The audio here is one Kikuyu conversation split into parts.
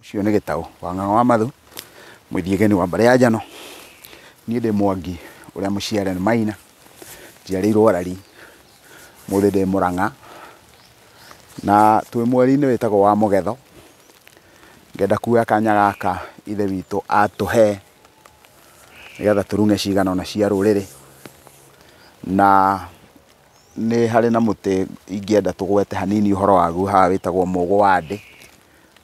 Ũcio nĩ Gĩtaũ wa Ng'ang'a wa Mathu, mũithiĩgeni wa mbarĩ ya Njano. Niĩ ndĩ Mwangi ũrĩa mũciare nĩ Maina, njiarĩirwo Rari, mũthĩ ndĩ Mũrang'a, na twĩ mweri-inĩ wĩtagwo wa Mũgetho. Ngenda kuoya kanya gaka ithe witũ atũhe nĩgetha tũrung'e cigana ũna cia rũrĩrĩ, na nĩ harĩ na mũtĩ ingĩenda tũgwete hanini ũhoro waguo haha wĩtagwo mũgũ wa ndĩ.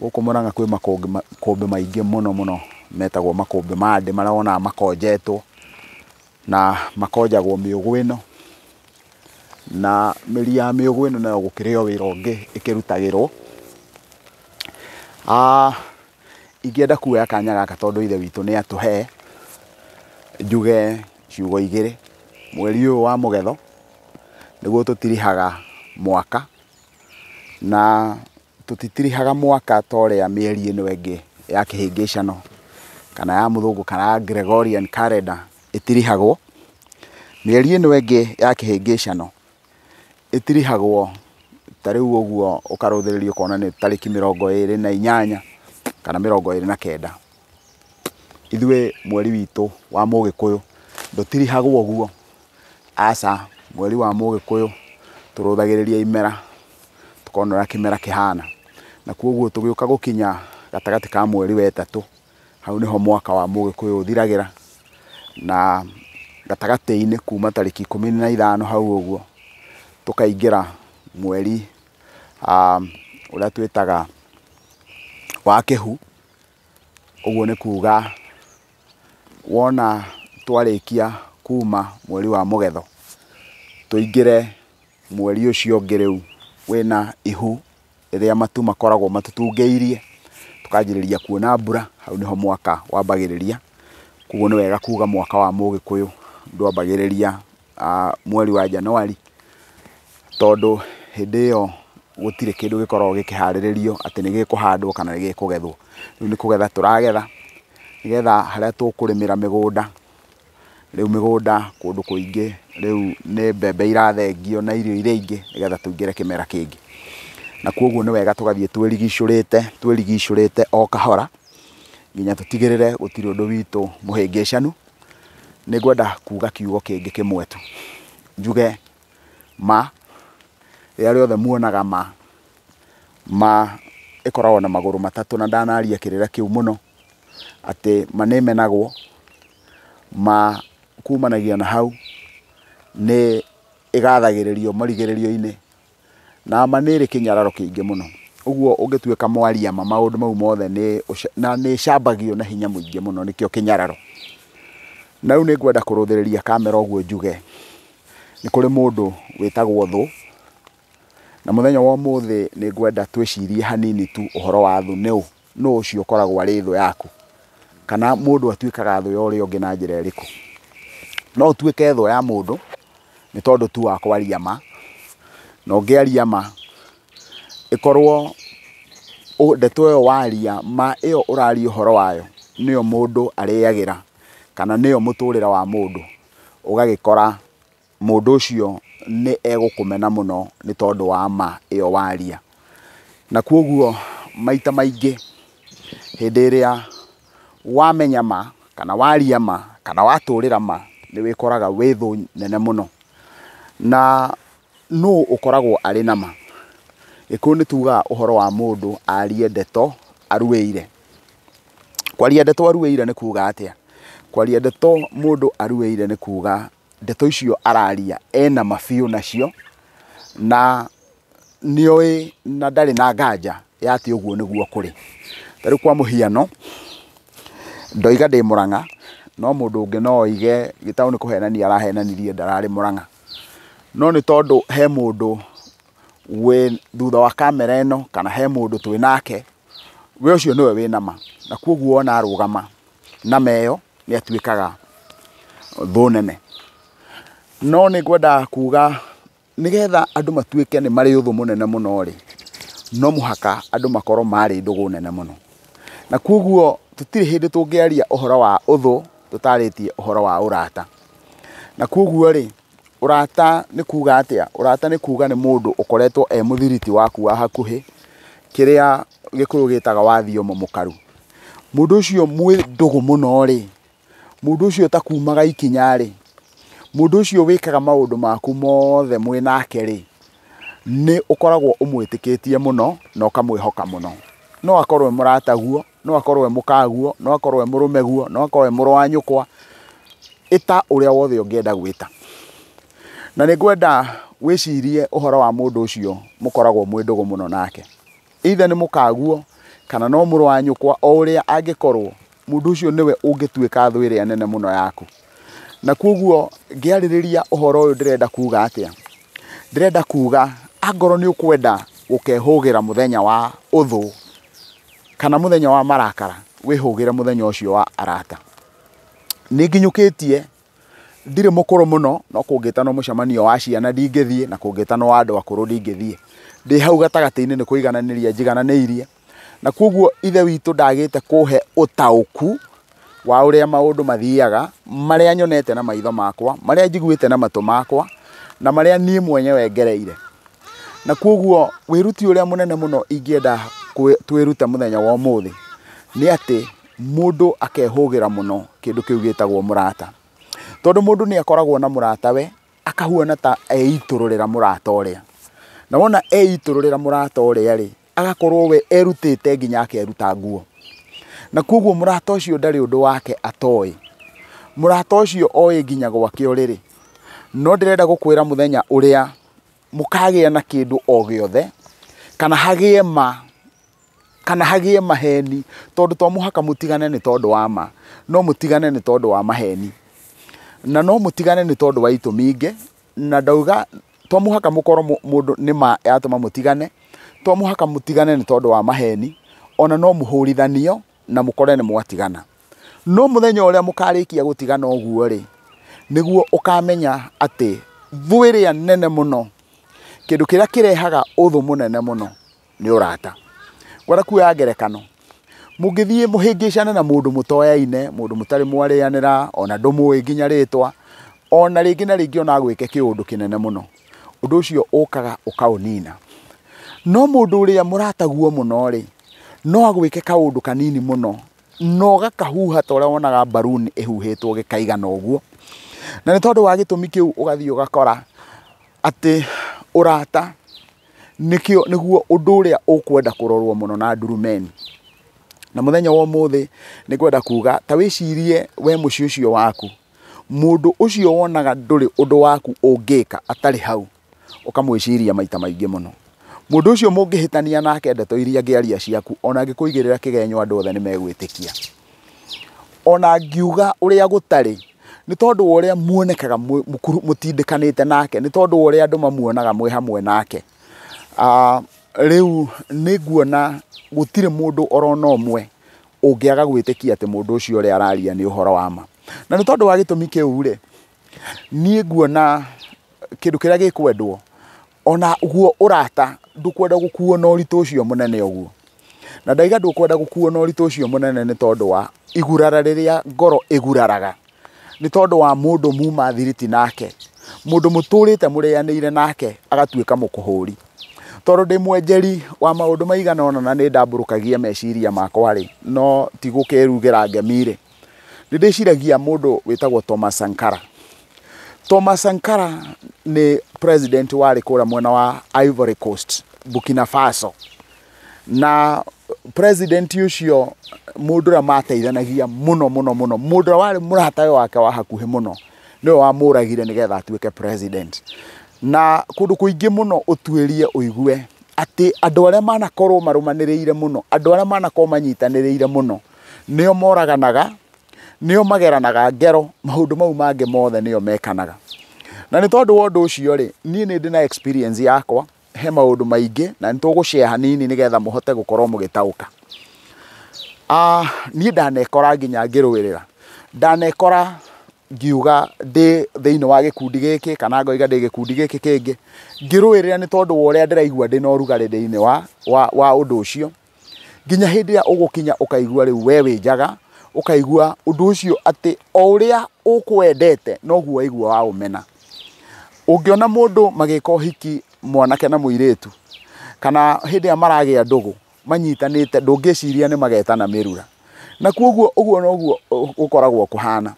Gũkũ Mũrang'a kwĩ makũmbĩ maingĩ mũno mũno metagwo makũmbĩ ma ndĩ marĩa wonaga makonjetwo, na makonjagwo mĩũgũ ĩno, na mĩri ya mĩũgũ ĩno nayo gũkĩrĩ o wĩra ũngĩ ĩkĩrutagĩrwo. Ingĩenda kuoya kanya gaka tondũ ithe witũ nĩ atũhe, njuge ciugo igĩrĩ. Mweri ũyũ wa Mũgetho nĩguo tũtirihaga mwaka, na tũtitirihaga mwaka ta ũrĩa mĩeri ĩno ĩngĩ ya kĩhĩngĩcano kana ya mũthũngũ kana ya Gregorian calendar ĩtirihagwo. Mĩeri ĩno ĩngĩ ya kĩhĩngĩcano ĩtirihagwo ta rĩu ũguo ũkarũthĩrĩria ũkona nĩ tarĩki 28 kana 29. Ithuĩ mweri witũ wa Mũgĩkũyũ ndũtirihagwo ũguo, aca. Mweri wa Mũgĩkũyũ tũrũthagĩrĩria imera, tũkona ũrĩa kĩmera kĩhana, na koguo tũgĩũka gũkinya gatagatĩ ka mweri wa ĩtatũ, hau nĩho mwaka wa Mũgĩkũyũ ũthiragĩra, na gatagatĩ-inĩ kuma tarĩki 15 hau ũguo tũkaingĩra mweri ũrĩa twĩtaga wa kĩhu. Ũguo nĩ kuga wona twarĩkia kuma mweri wa Mũgetho tũingĩre mweri ũcio ũngĩ rĩu wĩna ihu rĩrĩa matu makoragwo matũtungĩirie, tũkanjĩrĩria kuona mbura, hau nĩho mwaka wambagĩrĩria. Koguo nĩ wega kuga mwaka wa Mũgĩkũyũ ndwambagĩrĩria mweri wa Januari, tondũ hĩndĩ ĩyo gũtirĩ kĩndũ gĩkoragwo gĩkĩharĩrĩrio atĩ nĩ gĩkũhandwo kana nĩ gĩkũgethwo. Rĩu nĩ kũgetha tũragetha nĩgetha harĩa tũkũrĩmĩra mĩgũnda, rĩu mĩgũnda kũndũ kũingĩ rĩu nĩ mbembe irathengio na irio iria ingĩ nĩgetha tũingĩre kĩmera kĩngĩ. Na koguo nĩ wega tũgathiĩ twĩrigicũrĩte twĩrigicũrĩte o kahora nginya tũtigĩrĩre gũtirĩ ũndũ witũ mũhĩngĩcanu. Nĩ ngwenda kuga kiugo kĩngĩ kĩmwe tu, njuge ma, rĩrĩa rĩothe muonaga ma, ma ĩkoragwo na magũrũ matatũ, na ndanaria kĩrĩra kĩu mũno atĩ ma nĩ ĩmenagwo, ma kumanagia na hau nĩ ĩgathagĩrĩrio marigĩrĩrio-inĩ, na ma nĩ ĩrĩ kĩnyararo kĩingĩ mũno. Ũguo ũngĩtuĩka mwaria ma maũndũ mau mothe nĩ na nĩ ĩcambagio na hinya mũingĩ mũno, nĩkĩo kĩnyararo. Na rĩu nĩ ngwenda kũrũthĩrĩria kamera ũguo njuge nĩ kũrĩ mũndũ wĩtagwo thũ, na mũthenya wa ũmũthĩ nĩ ngwenda twĩcirie hanini tu ũhoro wa thũ. Nĩ ũ nũ ũcio ũkoragwo arĩ thũ yaku, kana mũndũ atuĩkaga thũ ya ũrĩa ũngĩ na njĩra ĩrĩkũ? No ũtuĩke thũ ya mũndũ nĩ tondũ tu wa kwaria ma, na ũngĩaria ma ĩkorwo ndeto ĩyo waria, ma ĩyo ũraria ũhoro wayo nĩyo mũndũ arĩagĩra, kana nĩyo mũtũrĩre wa mũndũ, ũgagĩkora mũndũ ũcio nĩ egũkũmena mũno nĩ tondũ wa ma ĩyo waria. Na koguo maita maingĩ hĩndĩ ĩrĩa wamenya ma kana waria ma kana watũrĩra ma, nĩ wĩkoraga wĩ thũ nene mũno. Na nũ ũkoragwo arĩ na ma? Gĩkũyũ nĩ tugaga ũhoro wa mũndũ arie ndeto aruĩire. Kwaria ndeto aruĩire nĩ kuga atĩa? Kwaria ndeto mũndũ aruĩire nĩ kuga ndeto icio araria ena ma biũ nacio, na nĩoĩ na ndarĩ na nganja ya atĩ ũguo nĩguo kũrĩ. Ta rĩu kwa mũhiano, ndoiga ndĩ Mũrang'a, no mũndũ ũngĩ no oige Gĩtaũ nĩ kũhenania arahenanirie ndararĩ Mũrang'a. No nĩ tondũ he mũndũ wĩ thutha wa kamera ĩno kana he mũndũ twĩ nake, we ũcio nĩwe wĩna ma, na koguo wona arũgama na ma ĩyo nĩ atuĩkaga thũ nene. No nĩ ngwenda kuga nĩgetha andũ matuĩke nĩ marĩ ũthũ mũnene mũno rĩ, no mũhaka andũ makorwo marĩ ndũgũ nene mũno. Na koguo tũtirĩ hĩndĩ tũngĩaria ũhoro wa ũthũ tũtarĩtie ũhoro wa ũrata. Na koguo rĩ, ũrata nĩ kuga atĩa? Ũrata nĩ kuga nĩ mũndũ ũkoretwo e mũthiriti waku wa hakuhĩ, Kĩrĩa Gĩkũyũ gĩtaga wathiomo mũkaru. Mũndũ ũcio mwĩ ndũgũ mũno rĩ, mũndũ ũcio ũtakumaga ikinya rĩ, mũndũ ũcio wĩkaga maũndũ maku mothe mwĩ nake rĩ, nĩ ũkoragwo ũmwĩtĩkĩtie mũno na ũkamwĩhoka mũno. No akorwo e mũrataguo, no akorwo e mũkaguo, no akorwo e mũrũmeguo, no akorwo e mũrũ wa nyũkwa, ĩta ũrĩa wothe ũngĩenda gwĩta. Na nĩ ngwenda wĩcirie ũhoro wa mũndũ ũcio mũkoragwo mwĩ ndũgũ mũno nake. Either nĩ mũkaguo kana no mũrũ wa nyũkwa, o ũrĩa angĩkorwo, mũndũ ũcio nĩwe ũngĩtuĩka thũ ĩrĩa nene mũno yaku. Na koguo ngĩarĩrĩria ũhoro ũyũ ndĩrenda kuga atĩa? Ndĩrenda kuga angorwo nĩ ũkwenda gũkehũgĩra mũthenya wa ũthũ kana mũthenya wa marakara, wĩhũgĩre mũthenya ũcio wa arata. Nĩ nginyũkĩtie, ndirĩ mũkũrũ mũno, no kũngĩtanwo mũcemanio wa ciana ndingĩthiĩ, na kũngĩtanwo wa andũ akũrũ ndingĩthiĩ. Ndĩ hau gatagatĩ-inĩ nĩ kũigananĩria njigananĩirie, na koguo Ithe witũ ndagĩte kũhe ũtaũku wa ũrĩa maũndũ mathiaga, marĩa nyonete na maitho makwa, marĩa njiguĩte na matũ makwa, na marĩa niĩ mwenyewe ngereire. Na koguo wĩruti ũrĩa mũnene mũno ingĩenda twĩrute mũthenya wa ũmũthĩ nĩ atĩ mũndũ akehũgĩra mũno kĩndũ kĩu gĩtagwo mũrata. Tondũ mũndũ nĩ akoragwo na mũratawe, akahuana ta eitũrũrĩra mũrata ũrĩa. Na wona eitũrũrĩra mũrata ũrĩa rĩ, agakorwo we erutĩte nginya akeruta nguo. Na koguo mũrata ũcio ndarĩ ũndũ wake atoĩ. Mũrata ũcio oĩ nginya gwake ũrĩrĩ. No ndĩrenda gũkwĩra mũthenya ũrĩa mũkagĩa na kĩndũ o gĩothe, kana hagĩe ma, kana hagĩe maheni, tondũ to mũhaka mũtigane nĩ tondũ wa ma, no mũtigane nĩ tondũ wa maheni. Na no mũtigane nĩ tondũ wa itũmi ingĩ, na ndauga to mũhaka mũkorwo mũndũ nĩ ma yatũma mũtigane, to mũhaka mũtigane nĩ tondũ wa maheni, ona no mũhũrithanio na mũkore nĩ mwatigana. No mũthenya ũrĩa mũkarĩkia gũtigana ũguo rĩ, nĩguo ũkamenya atĩ thũ ĩrĩa nene mũno, kĩndũ kĩrĩa kĩrehaga ũthũ mũnene mũno nĩ ũrata. Ngwenda kuoya ngerekano, mũngĩthiĩ mũhĩngĩcane na mũndũ mũtoyaine, mũndũ mũtarĩ mwarĩanĩra, ona ndũmũĩ nginya rĩtwa, ona rĩngĩ na rĩngĩ ona agwĩke kĩũndũ kĩnene mũno, ũndũ ũcio ũkaga ũkaũnina. No mũndũ ũrĩa mũrataguo mũno rĩ, no agwĩke kaũndũ kanini mũno, na ũgakahuha ta ũrĩa wonaga mbaruni ĩhuhĩtwo gĩkaigana ũguo. Na nĩ tondũ wa gĩtũmi kĩu ũgathiĩ ũgakora atĩ ũrata nĩkĩo nĩguo ũndũ ũrĩa ũkwenda kũrorwo mũno na ndurumeni. Na mũthenya wa ũmũthĩ nĩ ngwenda kuga ta wĩcirie we mũciĩ ũcio waku, mũndũ ũcio wonaga ndũrĩ ũndũ waku ũngĩka atarĩ hau, ũkamwĩciria maita maingĩ mũno. Mũndũ ũcio mũngĩhĩtania nake ndeto iria angĩaria ciaku, ona angĩkũigĩrĩra kĩgenyo andũ othe nĩ megwĩtĩkia. Ona angiuga ũrĩa gũtarĩ, nĩ tondũ wa ũrĩa muonekaga mũtindĩkanĩte nake, nĩ tondũ wa ũrĩa andũ mamuonaga mwĩ hamwe nake. Rĩu nĩ nguona gũtirĩ mũndũ orona ũmwe ũngĩaga gwĩtĩkia atĩ mũndũ ũcio ũrĩa araria nĩ ũhoro wa ma. Na nĩ tondũ wa gĩtũmi kĩu rĩ, niĩ nguona kĩndũ kĩrĩa gĩkwendwo, ona guo ũrata ndũkwenda gũkuo na ũritũ ũcio mũnene ũguo. Na ndaiga ndũkwenda gũkuo na ũritũ ũcio mũnene nĩ tondũ wa igurara rĩrĩa ngoro ĩguraraga, nĩ tondũ wa mũndũ muma thiriti nake, mũndũ mũtũrĩte mũrĩanĩire nake agatuĩka mũkũhũri. Tondũ ndĩ mwenjeri wa maũndũ maigana ũna na nĩ ndambũrũkagia meciria makwa rĩ, no ti gũkĩrugĩra ngemi rĩ, nĩ ndĩciragia mũndũ wĩtagwo Thomas Sankara. Thomas Sankara nĩ president warĩ kũrĩa mwena wa Ivory Coast, Burkina Faso. Na president ũcio mũndũ ũrĩa mateithanagia mũno mũno mũno, mũndũ ũrĩa warĩ mũratawe wake wa hakuhĩ mũno, nĩwe wamũragire nĩgetha atuĩke president. Na kũndũ kũingĩ mũno ũtuĩrie ũigue atĩ andũ arĩa manakorwo marũmanĩrĩire mũno, andũ arĩa manakorwo manyitanĩrĩire mũno, nĩo moraganaga, nĩo mageranaga ngero, maũndũ mau mangĩ mothe nĩo mekanaga. Na nĩ tondũ wa ũndũ ũcio rĩ, niĩ nĩ ndĩ na experience yakwa he maũndũ maingĩ, na nĩ tũgũshare hanini nĩgetha mũhote gũkorwo mũgĩtaũka. Niĩ ndanekora nginya ngĩrũĩrĩra, ndanekora ngiuga ndĩ thĩinĩ wa gĩkundi gĩkĩ kana ngoiga ndĩ gĩkundi gĩkĩ kĩngĩ, ngĩrũĩrĩra nĩ tondũ wa ũrĩa ndĩraigua ndĩna ũrugarĩ thĩinĩ wa ũndũ ũcio, nginya hĩndĩ ĩrĩa ũgũkinya ũkaigua rĩu we wĩ njaga, ũkaigua ũndũ ũcio atĩ o ũrĩa ũkwendete noguo waigua waũmena. Ũngĩona mũndũ magĩka ũhiki mwanake na mũirĩtu, kana hĩndĩ ĩrĩa maragĩa ndũgũ, manyitanĩte ndũngĩciria nĩ magetana mĩrura. Na koguo ũguo noguo gũkoragwo kũhana.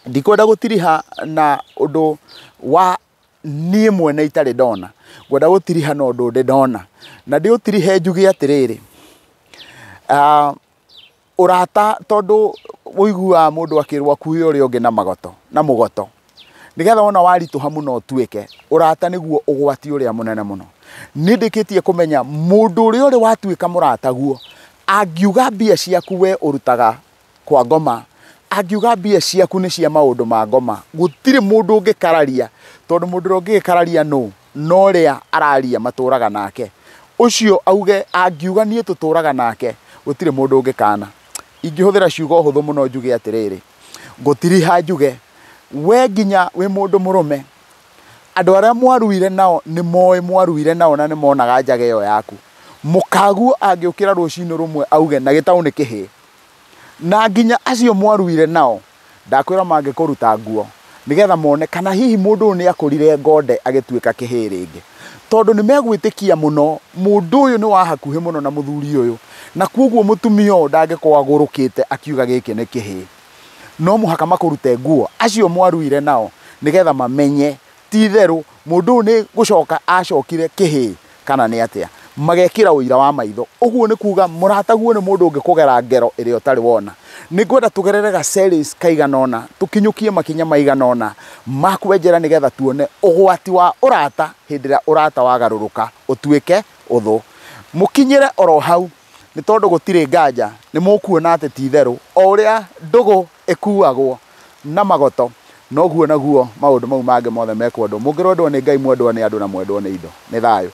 Ndikwenda gũtiriha na ũndũ wa niĩ mwene itarĩ ndona, ngwenda gũtiriha na ũndũ ndĩ ndona. Na ndĩũtirihe njuge atĩrĩrĩ, ũrata tondũ ũiguaga mũndũ akĩrwo akue ũrĩa ũngĩ na magoto, na mũgoto. Nĩgetha wona waritũha mũno ũtuĩke, ũrata nĩguo ũgwati ũrĩa mũnene mũno. Nĩ ndĩkĩtie kũmenya mũndũ ũrĩa ũrĩ watuĩka mũrataguo, angiuga mbia ciaku we ũrutaga kwa ngoma, angiuga mbia ciaku nĩ cia maũndũ ma ngoma, gũtirĩ mũndũ ũngĩkararia, tondũ mũndũ ũrĩa ũngĩgĩkararia nũ, no ũrĩa araria matũraga nake. Ũcio auge angiuga niĩ tũtũraga nake, gũtirĩ mũndũ ũngĩkana. Ingĩhũthĩra ciugo hũthũ mũno njuge atĩrĩrĩ, ngũtiriha njuge, we nginya wĩ mũndũ mũrũme, andũ arĩa mwaruire nao nĩ moĩ mwaruire nao na nĩ monaga njaga ĩyo yaku. Mũkaguo angĩũkĩra rũcinĩ rũmwe auge na gĩtaũ nĩ kĩhĩĩ. Na nginya acio mwaruire nao, ndakwĩra mangĩkũruta nguo, nĩgetha mone kana hihi mũndũ ũyũ nĩ akũrire ngonde agĩtuĩka kĩhĩĩ rĩngĩ. Tondũ nĩ megwĩtĩkia mũno, mũndũ ũyũ nĩ wa hakuhĩ mũno na mũthuri ũyũ, na koguo mũtumia ũyũ ndangĩkorwo agũrũkĩte akiuga gĩkĩ nĩ kĩhĩĩ. No mũhaka makũrute nguo, acio mwaruire nao, nĩgetha mamenye ti itherũ mũndũ ũyũ nĩ gũcoka acokire kĩhĩĩ kana nĩ atĩa. Magekĩra ũira wa maitho. Ũguo nĩ kuga mũrataguo nĩ mũndũ ũngĩkũgera ngero ĩrĩa ũtarĩ wona. Nĩ ngwenda tũgerere ga series kaigana ũna, tũkinyũkie makinya maigana ũna ma kwenjera nĩgetha tuone ũgwati wa ũrata hĩndĩ ĩrĩa ũrata wagarũrũka ũtuĩke ũthũ. Mũkinyĩre oro hau, nĩ tondũ gũtirĩ nganja nĩ mũkuona atĩ ti itherũ o ũrĩa ndũgũ ĩkuagwo na magoto noguo naguo maũndũ mau mangĩ mothe mekwendwo. Mũngĩrwendwo nĩ Ngai, mwendwo nĩ andũ na mwendwo nĩ indo. Nĩ thayũ.